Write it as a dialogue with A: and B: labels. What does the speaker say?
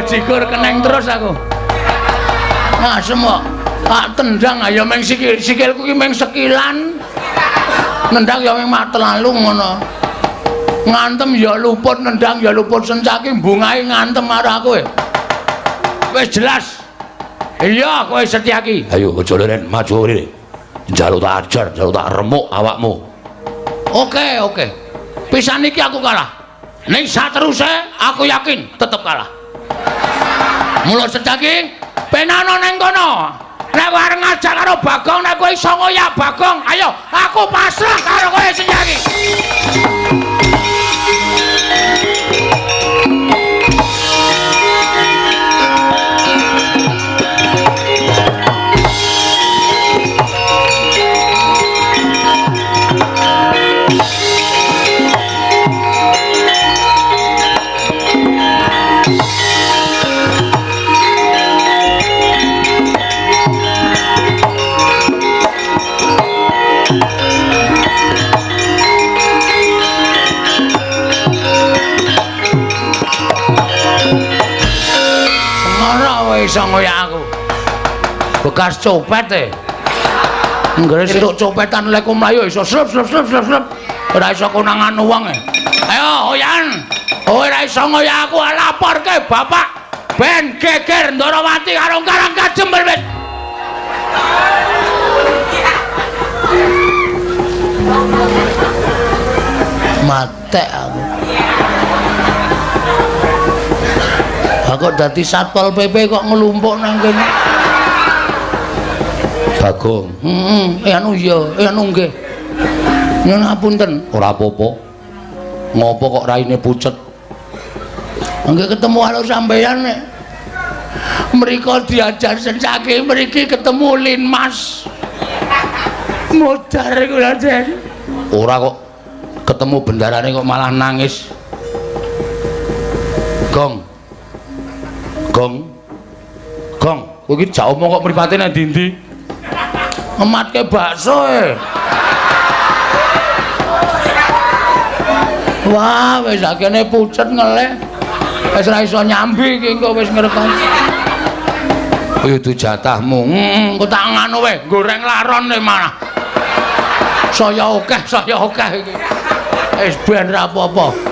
A: Bajigur keneng terus aku. Asem kok. Tak tendang ya meng sikil, sikilku ki meng sekilan. Nendang ya meng matelalu ngono. Ngantem ya luput, nendang ya luput, Sencaki mbungahe ngantem karo aku. Wis jelas. Iya, kowe Setyaki.
B: Ayo aja leren, maju rene. Njaluk tak ajar, njaluk tak remuk awakmu.
A: Oke, oke. Pisan iki aku kalah. Ning sateruse aku yakin tetep kalah. Mula Setyaki, penano ning kono. Nek kowe arep ngajak karo Bagong, nek kowe iso ngoyak Bagong, ayo aku pasrah karo kowe Setyaki. Iso ngoyak aku. Bekas copet e. Nggere entuk copetan lek mlayu iso slup slup slup slup slup. Ora iso konangan wong e. Ayo oyan. Ora iso ngoyak aku, laporke bapak. Ben geger Ndorowati karo Karang Kajembel wis. Matek aku. Aku dadi Satpol PP kok nglumpuk nang kene.
B: Bagong.
A: Heeh, anu iya, anu nggih. Nyuwun ngapunten.
B: Ora apa-apa. Ngopo kok raine pucet?
A: Nggih ketemu karo sampeyan nek mriko diajar Sencaki, mriki ketemu Linmas. Modar iku Raden.
B: Ora kok ketemu bendarane kok malah nangis. Gong. Gong. Gong, kowe iki jak omong kok mripate nang ndi-ndi?
A: Ngematke bakso e. Wah, wis akene pucet ngelih. Wis ora iso nyambi iki engko wis ngrekon.
B: Kuwi dudu jatahmu.
A: Engko tak nganu wae, goreng laron e malah. Saya akeh iki. Wis ben ra apa-apa.